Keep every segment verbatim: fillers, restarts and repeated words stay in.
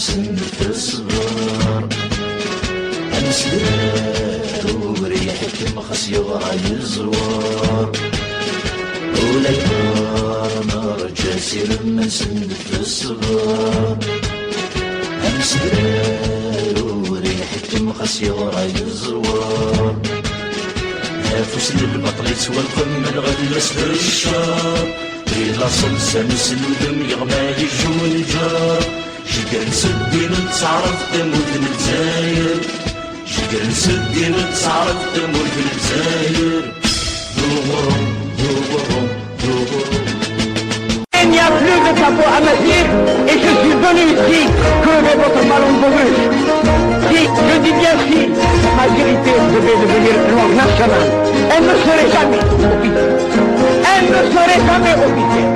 Send-d ṣṣber. Ameslay ur iḥekkem xas yeɣra yeẓwer. Ulayɣer nerǧa asirem, send-d ṣṣber. Ameslay ur iḥekkem xas yeɣra yeẓwer. Afus n lbaṭel yettwalqem, lɣella s lccer. Di laṣel s amesludem yeɣma yejju lǧer. Jegren s ddin n taɛrabt tamurt n Lezzayer. Jegren s ddin n taɛrabt tamurt n Lezzayer. D uɣrum, d uɣrum, d uɣrum. Il n'y a plus de capot à Mazir et je suis venu ici crever votre ballon de baudruche. Si, je dis bien si, Mazir devait devenir langue nationale. Elle ne serait jamais officielle. Elle ne serait jamais officielle.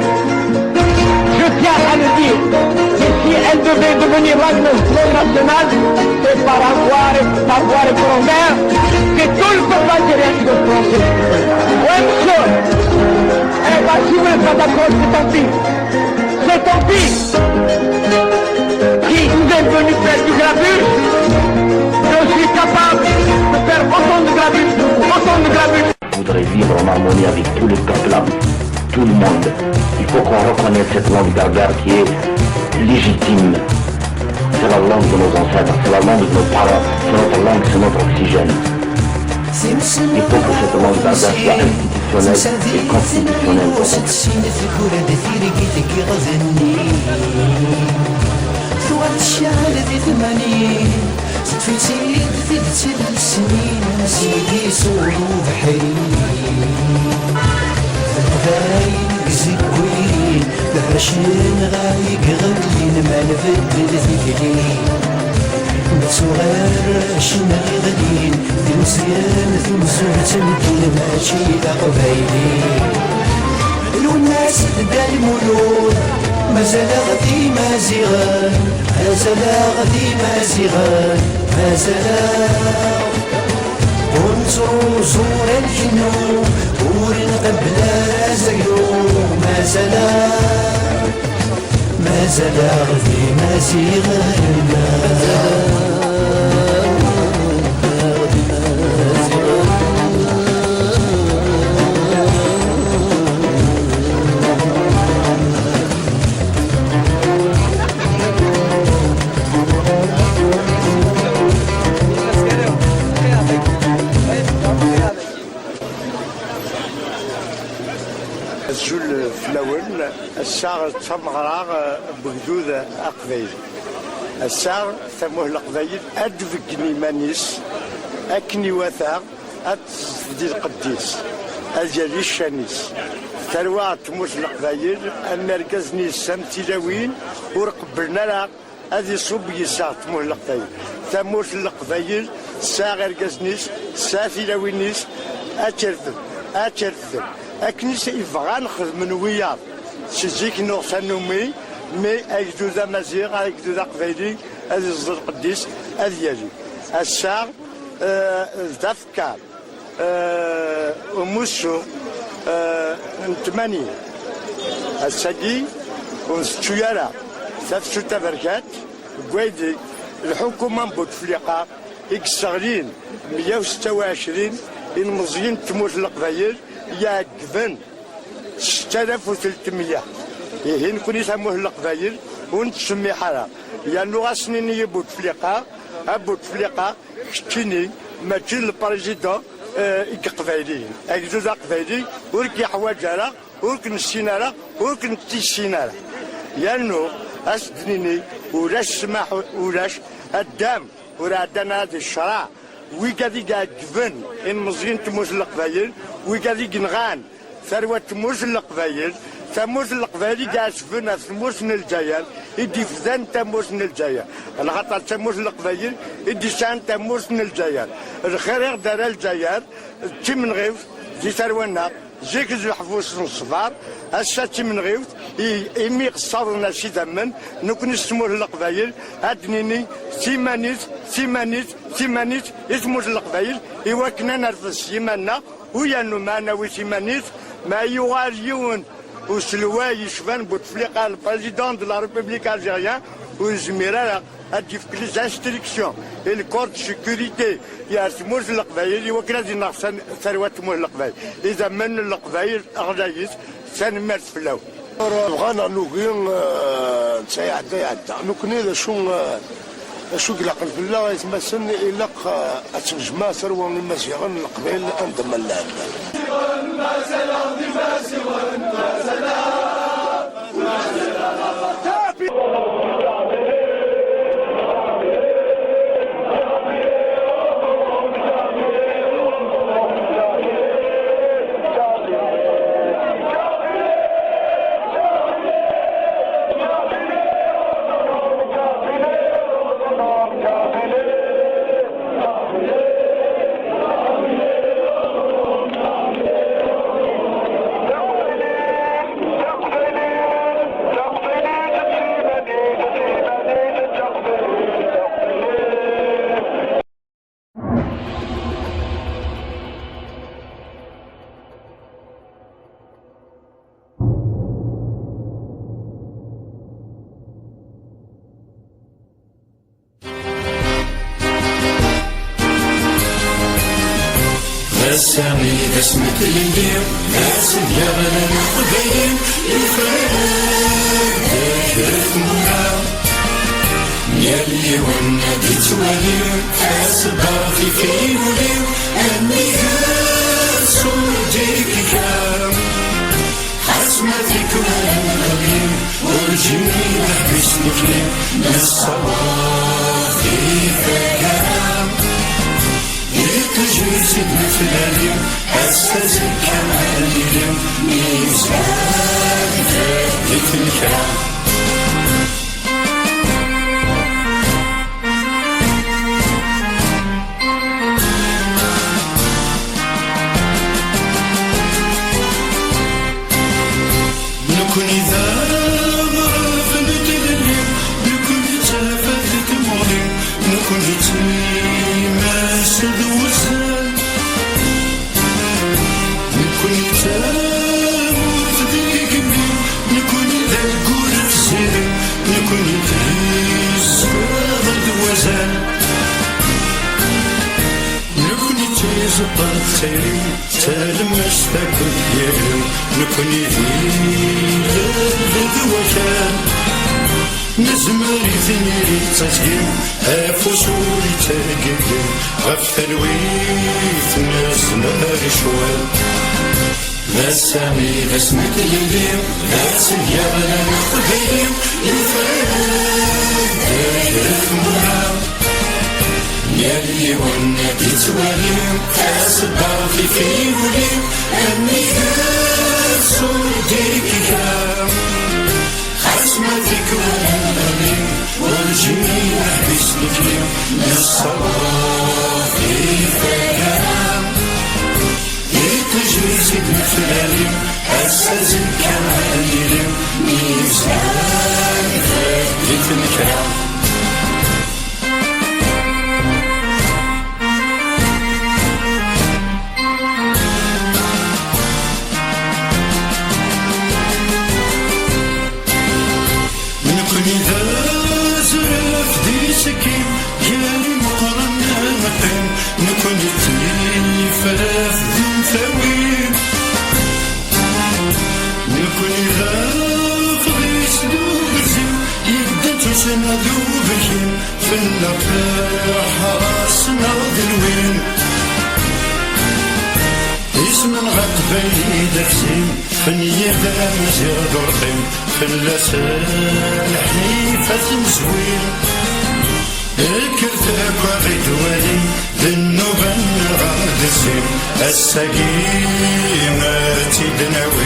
Je tiens à le dire, mais si elle devait devenir langue nationale, c'est par avoir, par voie référendaire que tout le peuple algérien qui doit se prononcer. Ouais, monsieur. Eh ben, si vous n'êtes pas d'accord, c'est tant pis. C'est tant pis. Si vous êtes venu faire du grabuge, je suis capable de faire autant de grabuge, autant de grabuge. Je voudrais vivre en harmonie avec tous les peuples, tout le monde. Il faut qu'on reconnaisse cette langue berbère qui est légitime. C'est la langue de nos ancêtres, c'est la langue de nos parents, c'est notre langue, c'est notre oxygène. Il faut que cette langue berbère soit institutionnelle et constitutionnelle pour nous. Tettfetti-d tidet i lsnin, seg yisuḍ ubeḥri. Leqbayel deg zeggwin, lḥecn-nneɣ ay iɣellin, ma nbeddel tikli. Nettuɣal arrac-nneɣ iɣlin, d imeẓyan, tumzurt n ddin, mačči d aqbayli. Lwennas d Dda Lmulud, mazal-aɣ d Imaziɣen, mazal-aɣ d Imaziɣen, mazal-aɣ. Ur nettruẓu ara lkennu, ur nqebbel ara azaglu, mazal-aɣ, mazal-aɣ d Imaziɣen. Azul fell-awen. Ass-a d tameɣra, eh, n wegdud aqbayli. Ass-a, tamurt n Leqbayel ad d-tbeggen iman-is akken iwata, ad teẓded i lqedd-is, ad yali ccan-is. Tarwa n tmurt n Leqbayel, am irgazen-is, am tilawin, ur qebblen ara ad iṣubb yis-s tmurt n Leqbayel. Tamurt n Leqbayel tesɛa irgazen-is, tesɛa tilawin-is, ad tt-irfed, ad tt-irfed. Akken i s-, i bɣan xedmen wiyaḍ. Si zik nuɣ tanumi, mi agdud amaziɣ, agdud aqbayli, ad iẓẓel lqedd-is, ad yali. Ass-a, eh, d afekka. Eh, umussu, eh, n tmanya. Ass-agi, ur ntettu ara tafsut taberkant deg waydi, lḥukuma n Butefliqa i yesseɣlin meyya u setta u ɛecrin ilmeẓyen n tmurt n Leqbayel i iɛeggben setta alaf u telt meyya. Ihi, nekni tamurt n Leqbayel ur nettsemmiḥ ara. Yernu ɣas nini i Butefliqa, a Butefliqa, keččini mačči d le président, eh, i Iqbayliyen. Agdud aqbayli ur k-yeḥwaǧ ara, ur k-nessin ara, ur k-nettissin ara. Yernu, as-d-nini, ulac ssmaḥ, ulac addam ur ɛeddan ara di ccṛeɛ. Wigad i iɛeggben ilmeẓyen n tmurt n Leqbayel, wigad i yenɣan tarwa n tmurt n Leqbayel, tamurt n Leqbayel i iɛettben ɣef tmurt n Lezzayer, i d-ifdan tamurt n Lezzayer. Lxaṭer d tamurt n Leqbayel i d-isɛan tamurt n Lezzayer. Lxir i ɣ-d-terra Lezzayer, d timenɣiwt di tarwa-nneɣ. Zik d leḥbus n ṣṣber, ass-a d timenɣiwt, i, imi ɣ-ssaḍen ass idammen, nekni s tmurt n Leqbayel, ad d-nini timanit, timanit, timanit i tmurt n Leqbayel, i wakken ad nerfed s yiman-nneɣ, u yernu ma ad nawi timanit, ma yuɣal yiwen uselway yecban Bouteflika, le président de la République algérienne, ur yezmir ara Ad d-yefk les instructions i le corps de sécurité ar tmurt n Leqbayel i wakken ad ineɣ san-, tarwa n tmurt n Leqbayel. Idammen n Leqbayel ɣlayit, tanemmirt fell-awen. Bɣan neɣ nugi, eh, netta iɛedda, iɛedda. Nekkni d acu, eh, d acu i ilaqen fell-aɣ aytmaten, ilaq, eh, ad tnejmeɛ tarwa n Imaziɣen n Leqbayel anda ma llan. Ass-a i d asmi tlelli, d ass i d-yeɣlan Leqbayel, ifraren deg tmura. Yal yiwen ad yettwali taṣebbart tif i wul-iw, amigas ur d-ikka. Xas ma tikwal nɣelli, ur ǧǧin i leḥbis tikli, nessaweḍ i taggara. Iṭij yezzi-d netlali, ass azekka ad nili, nizad di tnekra. Nekkni d aɣref n tlelli, nekkni d tafat n tmuɣli, nekkni d timas d wuzal. Nekkni d tamurt d igenni, nekkni d aggur d tziri, nekkni d zzwaɣ d wazal. Nekkni d tiẓeṭṭa n tayri, d talemmast akked yiri, nekkni d ilel d wakal. Nezmer i tiniri d tazgin, afus ur yettergigi, ɣef talwit nezmer i ccwal. D ass-a i d ass n tlelli, d ass i d-yeɣlan Leqbayel, ifraren deg tmura. Yal yiwen ad yettwali taṣebbart tif i wul-iw, amigas ur d-ikka. Xas ma tikwal nɣelli, ur ǧǧin leḥbis tikli, nessaweḍ i taggara. Iṭij yezzi-d netlali, ass azekka ad nili, nizad di tnekra. Nekkni d azref d isekkin, gar imeqqranen neqqim, nekkni d tifrat d imtawin. Nekkni d afḍis d ugerzi, yedda d tussna d ubelkin, fell-aɣ leḥras neɣ d lwin. Isem-nneɣ aqbayli d afzim, fenni d amaziɣ d urqim, fell-as lḥif ad t-nezwir. Kkret akk ad ɣ-id-twalim, d nnuba-nneɣ ad d-zzin, ass-agi ad tt-id-nawi.